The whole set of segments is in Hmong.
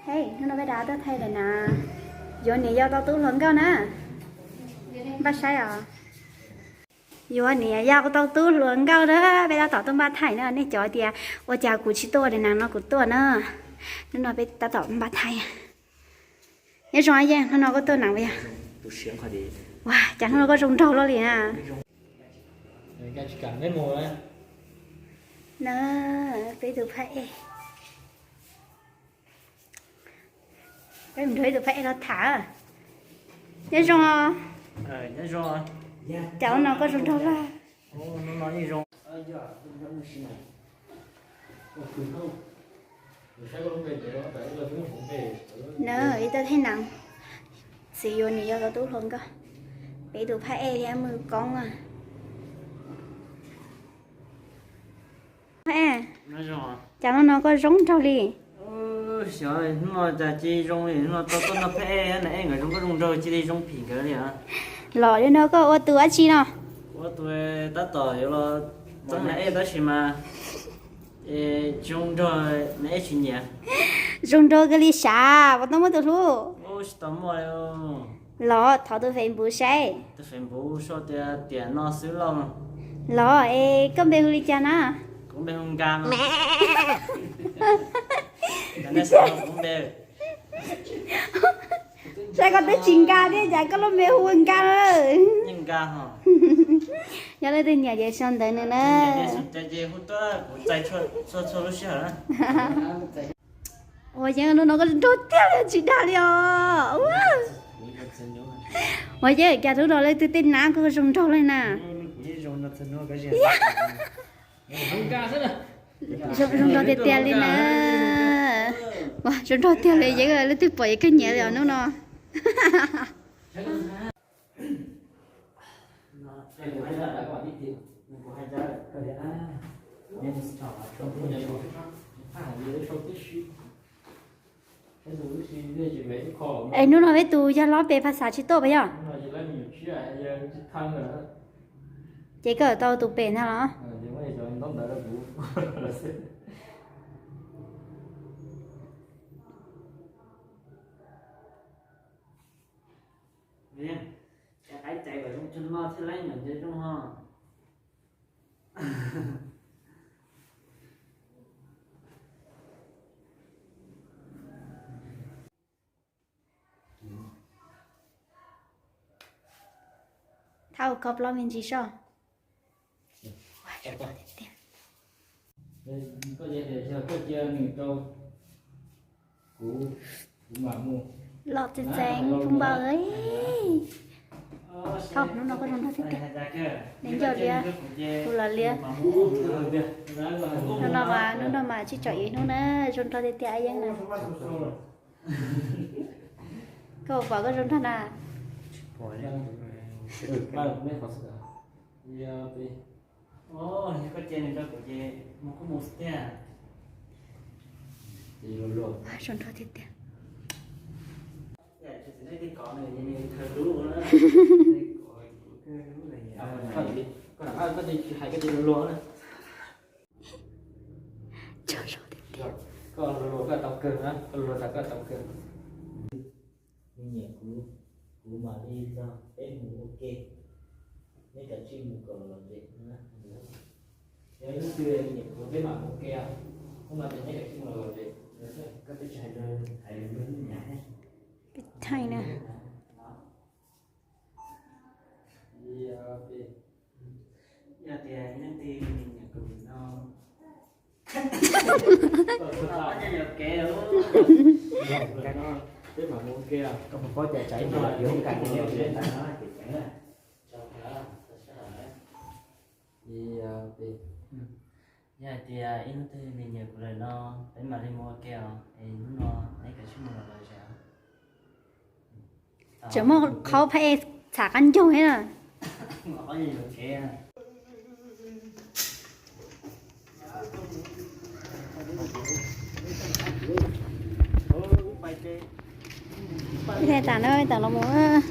Hej, hnub no peb rov tuaj thaij daim na, yuav niam yau tau tub hluas nkauj na. Npaj saib os. Yuav niam yau tau tub hluas nkauj na, peb tab tom tuaj npaj thaij na. Nej cov tias ua cas kuv tsis tuaj ua daim na no kuv tuaj na. Hnub no peb tab tom npaj thaij. Nyob zoo Yeej, hnub no koj tuaj na puas yog? Ua cas hnub no koj zoo nraug luaj li na. Na, peb tus phab ej. Peb mus nrog ib tus phab ej los tham. Nyob zoo os. Cas hnub no koj zoo nraug luaj? Na, ib tug thaij na, txiv yuav niam yau tau tub hluas nkauj. Peb tus phab ej thiab Mws Koob. Phab ej, cas hnub no koj zoo nraug li? Xyov hnub no cas cia li zoo li, hnub no tau tuaj noj phab ej, na ej nkawd zoo nkauj zoo nraug cia li zoo phim nkawd li os. Los li no koj ua tus dab tsi no? Ua tus tab tom yuav los txeeb na ej tab sis mas zoo nraug na ej tsis nyiam. Zoo nraug kawg li sav, puas tau muaj tus hlub? Tsis tau muaj li. Los thov tus Facebook saib. Tus Facebook sau tias Tiam No Xwb Lauj. Los es koj npe hu li cas na? Kuv npe hu Nkaj no. Nej xav kuv npe? Saib koj twb tsis nkag thiab cas koj lub npe hu ua Nkaj na. Yeej nkag hos. Yog leej twg nyiam ces sau ntawv nws na. Ua Yeej, hnub no koj zoo nraug tiag li tsis dag li os. Ua Yeej, cas hnub no leej twg tej nab koj zoo nraug li na. Zoo nraug tiag tiag li na. Zoo nraug tiag li, Yeej, leej twg pom Yeej kawg nyiam li os hnub no. Es hnub no peb tus yawg hlob pem phas xav tsis tuaj puas yog? Ces koj tau tus pem ntag los? Thab ua koj plaub me ntsis soj. Los txeev txeev phooj ywg. Thaum hnub no koj zoo nraug tiag tiag. Neb nco liab, kuv los liab. Hnub no mas, hnub no mas tsis tsom ib hnub na, zoo nraug tiag tiag Yeej na. Koj puas pom koj zoo nraug na? Zoo nraug tiag tiag. Zoo nraug tiag tiag. Me nyuam kuv, kuv mam li nrog peb mus ua ke, neb kav tsij mus kom lom zem. Yog ib hnub twg me nyuam kuv peb mam mus ua ke, hnub no ces neb kav tsij mus lom zem. Koj twb tsis hais, hais lus nrog nyab. Peb thaij na. Yog tias leej twg me nyuam kuv no, peb mam mus ua ke, koj puas paub tias tsam ib ntsis yuav nkag mus lom zem ntag na, ces tseev na. Yog hais tias ib hnub twg me nyuam kuv lawm no, peb mam li mus ua ke os, es hnub no neb kav tsij mus lom zem. Tseem muaj qhov phab ej txham qab ncaug thiab na. Ib tag tam no tam los mus.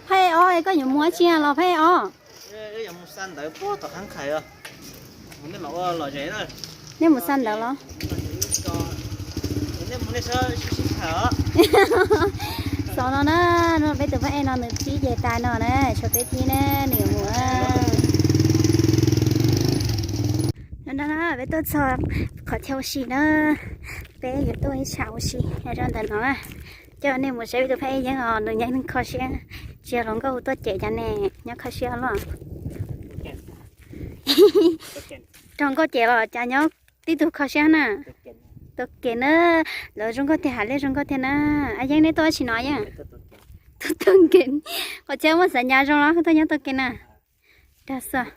Phaj ob, koj yuav mus ua tsi los phaj ob? Nej mus xa ntawv los? Xav no na, peb tus phaj ej no nws thib ces tas no na, tshuav peb thib na, nws yuav mus. No no, peb tuaj txog qhov chaw ua si na, peb yuav tuaj ib tsam ua si rau ntawm no na. Coj nej mus saib peb tus phaj ej Yeeb os, nws nyob kho siab, tsis yog hluas nkauj hu tuaj cem cas ne, nyob kho siab los. Raug nkauj cem los cas nyob tib tug kho siab na. Tuaj kev na, lawv zoo nkauj tiag, hais li zoo nkauj tiag na. A Yeeb, neb tuaj dab tsi no Yeeb? Tuaj tuag kev. Qhov chaw muaj xav nyas zoo los tuaj nyob tuaj kev na. Dag xwb.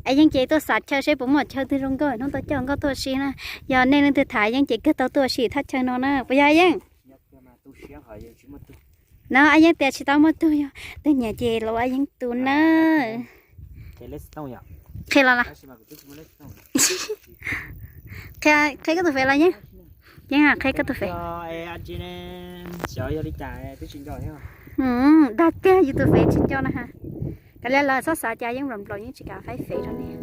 A Yeeb ces tuaj xav chaw seb puas muaj chaw twg zoo nkauj hnub tuaj coj nkauj tuaj ua si na. Yog nej leej twg tham Yeeb ces kawg tau tuaj ua si thaj chaw no na, puas yog Yeeb? No A Yeeb tias tsis tau muaj tug, yog tug nyiam ces los A Yeeb tus na. Qhia los las? Qhia koj tus fev los Yeeb. Yeeb, qhia koj tus fev. Dag tiag, yus tus fev tsis nco na ha. Kav liam los txhob xav cas Yeeb nplaum nplaum, Yeeb tsis kam faib fev rau nej.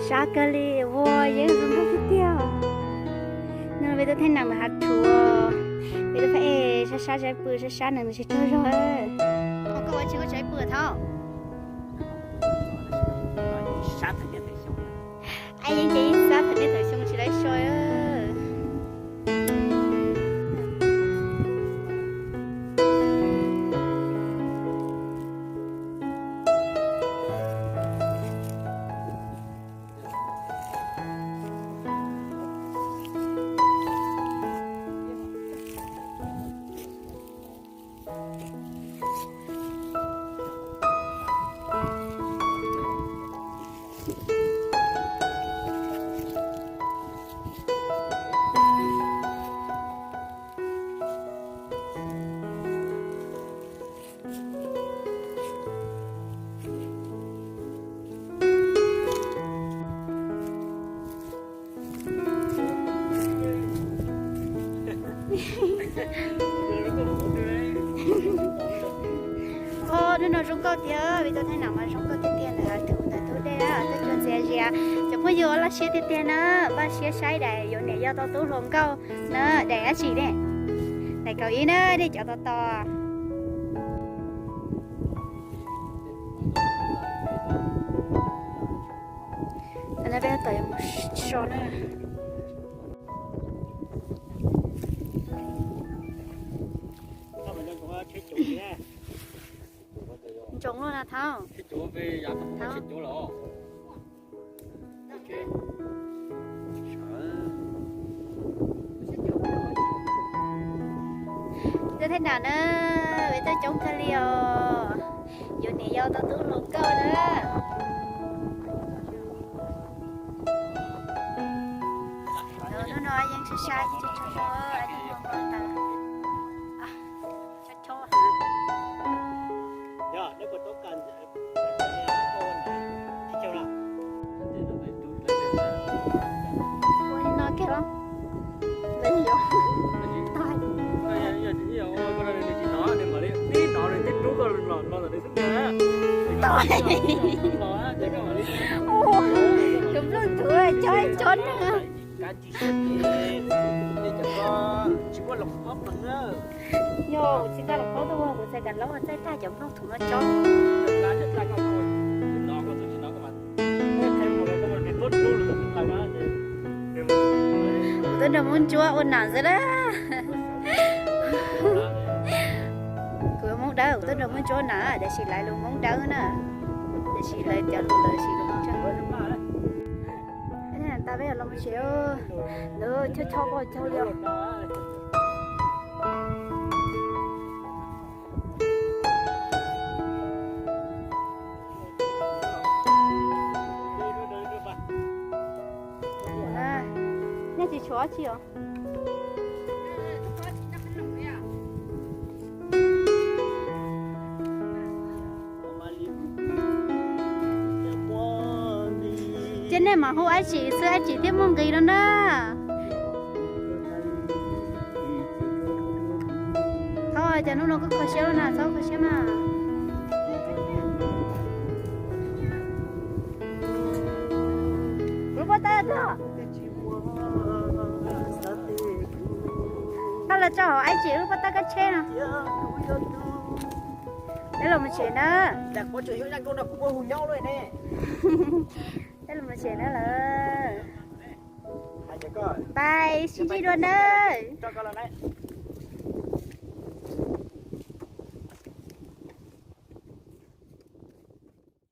Sab kawg li, ua yeeb zoo nkauj tiag tiag. No peb tuaj thaij nam mus hav thuv, peb tuaj thaij sab sab tsaib pw, sab sab nws tsis tsaug zog. Koj ua tsis ua tsaib pw thaum A Yeeb ces ib sab thaum nej thaum xyoo tsis laib so. Hnub no zoo nkauj tiag, peb tuaj thaij nam mas zoo nkauj tiag tiag ntawm hav thuv ntawm ntug dej na, tuaj cuag ntxias zias. Cov phooj ywg uas loj siab tiag tiag na, npaj siab saib daim yuav niam yau tau tub hluas nkauj na, daim dab tsi ne? Daim kaum ib na, nej cov tos tos. Peb tab tom yuav mus so na. Ntsoov luaj na Thauj. Thauj. Tuaj thaij nam na, peb tuaj coob kawg li os. Yuav niam yau tau tub hluas nkauj na. Hnub no yeej sai sai, tsis tshua tshua, yeej mus npau taws. Chob chob heev. Ua li no kiag los? Cov nplooj thuv chob chob neeg. Yog tsis tau los paub tuaj ua kuv txhais tas laub txaij tag cov nplooj thuv no cob. Kuv tuaj nrog Hmoob Ntsuab ua nam xwb na. Kuv Hmoob Dawb, kuv tuaj nrog Hmoob Ntsuab ua nam, tiam sis lawv lus Hmoob Dawb na. Tsis lawv cov lus lawv tsis lawv tsa. Tas peb los mus tsev, lawv chob chob poj caug li. Nej tsis tshuav tsi os? Ces nej mam hu Aib Tsim xwb, Aib Tsim thiaj muaj nqis no na. Txhob, cas hnub no koj kho siab na, txhob kho siab mas. Kuv lub pob tab tuaj. Koj los tso hauv Aib Tsim lub pob tab kab tsheb no. Peb los mus tsev na. Peb los mus tsev na lawm. Pais sib ntsib dua nawb.